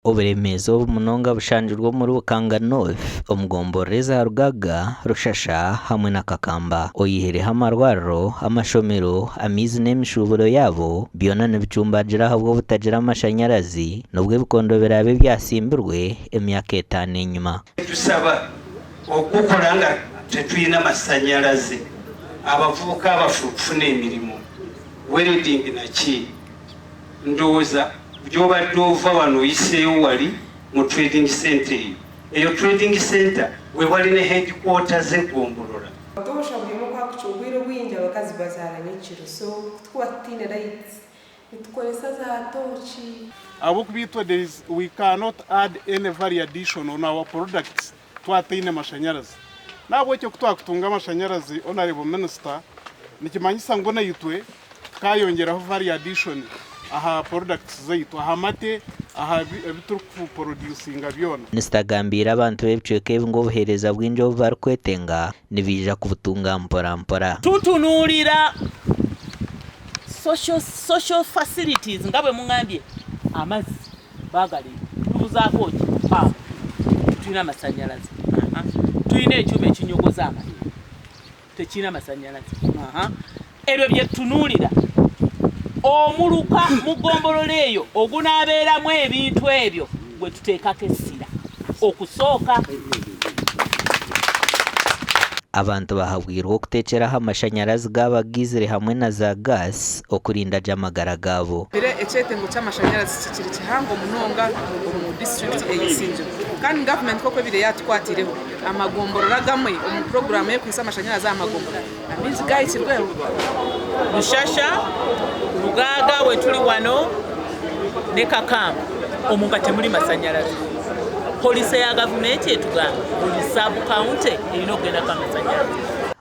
Oburemeezi obu munonga bushangirwe omuri Bukanga North omu gomborora eza Rugaga, Rushasha hamwe na Kakamba. Oyihireho amarwariro, amashomero, amaizi n'emishuuburo yaabo byona nibicumbagira ahabw'obutagira amashanyarazi n'obu ebikondo biraabe byasimbirwe emyaka etaano enyima. Nitusaba okukora nga tetwine amasanyarazi, abavubuka abafu kufuna emirimo, welding naki. Ndowooza gy'obadde ova wano oyiseewo wali mu trading centre eyo. Eyo trading centre we wali ne headquarter z'eggombolola. Obutoosha buri omwe ku akucwa obwire obwingi abakazi bazaara nyekiro so ku tukuba tutaine lights nitukoresa za tooki. Ahabw'okuba itwe there is we cannot add any value addition on our products twaba tutaine mashanyarazi. N'ahabw'ekyo ku twakutunga amashanyarazi Honourable Minister, nikimanyisa ngu naitwe tukayongyeraho value addition aha products zaitu, aha mate, aha ebi turikuproducinga byona. Minisita agambiire abantu b'ebicweka ebi ngu obuheereza bwingi obu barikwetenga nibaija kubutunga mpora mpora. Tutunuulira social social facilities nga bwe mungambye amazzi baagaleeta tubuzaako ki? Paapu, tetulina masanyalaze, aha, tulina ekyuma ekinyogoza amata tekirina masanyalaze, aha, ebyo bye tutunuulira. Omuluka mu ggombolola eyo ogunaabeeramu ebintu ebyo gwe tuteekako essira okusooka. Abantu bahabwirwe okuteekyera aha mashanyarazi gaaba gaizire hamwe na za gas okurinda gye amagara gaabo. Bire ekyetengo ky'amashanyarazi kikiri kihango munonga omu disiturikiti ey'Isingiro kandi gavumenti nk'oku ebaire yaatukwatiireho amagomborora agamwe omu puroguraamu ey'okuhitsya amashanyarazi aha magomborora amaingi gaahikirweho. Rushasha, Rugaaga weturi wano ne Kakamba omu nga temuri masanyarazi. Policy ya gavumenti etugamba buri sub county eine okugendako amasanyarazi.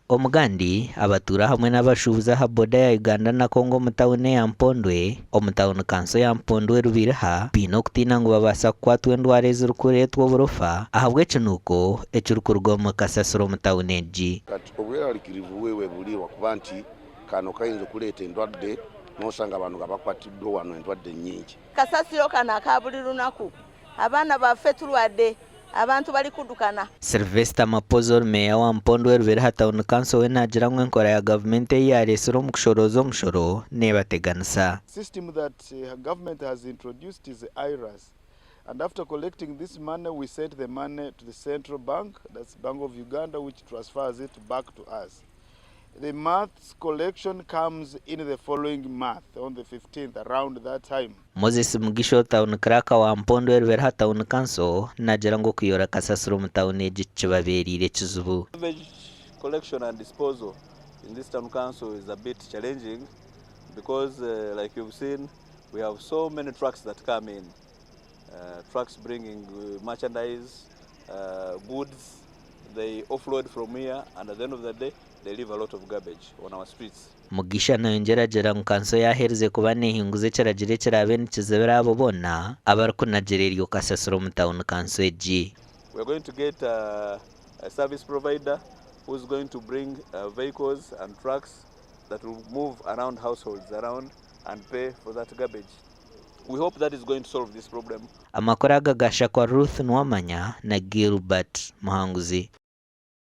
Omugandi, abatuura hamwe n'abashuubuzi aha boda ya Uganda na Congo omu tauni eya Mpondwe omu tauni kanso ya Mpondwe Rubiriha baine okutiina ngu babaasa kukwatwa endwara ezirikureetwa oburofa ahabw'ekinuuko ekirikuruga omu kasasiro omu tauni egi. Kati obwerarikirivu bwe buri lwakuba nti kano kayinza okuleeta endwadde nosanga abantu nga bakwatiddwa wano endwadde nyingi. Kasasiro kano aka buri lunaku abaana baffe turwadde abantu bari kudukana. Sylvester Mapoza ori meeya wa Mpondwe Rubiriha Town Council we naagira ngu enkora ya gavumenti ei yaareetsire omu kushorooza omushoro neebateganisa. System that government has introduced is IRAS and after collecting this money we send the money to the central bank that's Bank of Uganda which transfers it back to us. The month's collection comes in the following month on the 15th around that time. Moses Mugisha Town Clerk wa Mpondwe Rubiriha Town Council naagira ngu okuyora kasasiro omu tauni egi kibabeereire ekizibu. Garbage collection and disposal in this town council is a bit challenging because uh, like you've seen we have so many trucks that come in uh, trucks bringing uh, merchandise uh, goods they offload from here and at the end of the day they leave a lot of garbage on our streets. Mugisha nayongyera agira ngu kanso yaaherize kuba neehinguza ekiragiro ekiraabe nikizibira abo boona abarikunagira eryo kasasiro omu tauni kanso egi. We are going to get a, a service provider who is going to bring uh, vehicles and trucks that will move around households around and pay for that garbage. We hope that is going to solve this problem. Amakuru aga gashakwa Ruth Nuwamanya na Gilbert Muhanguzi.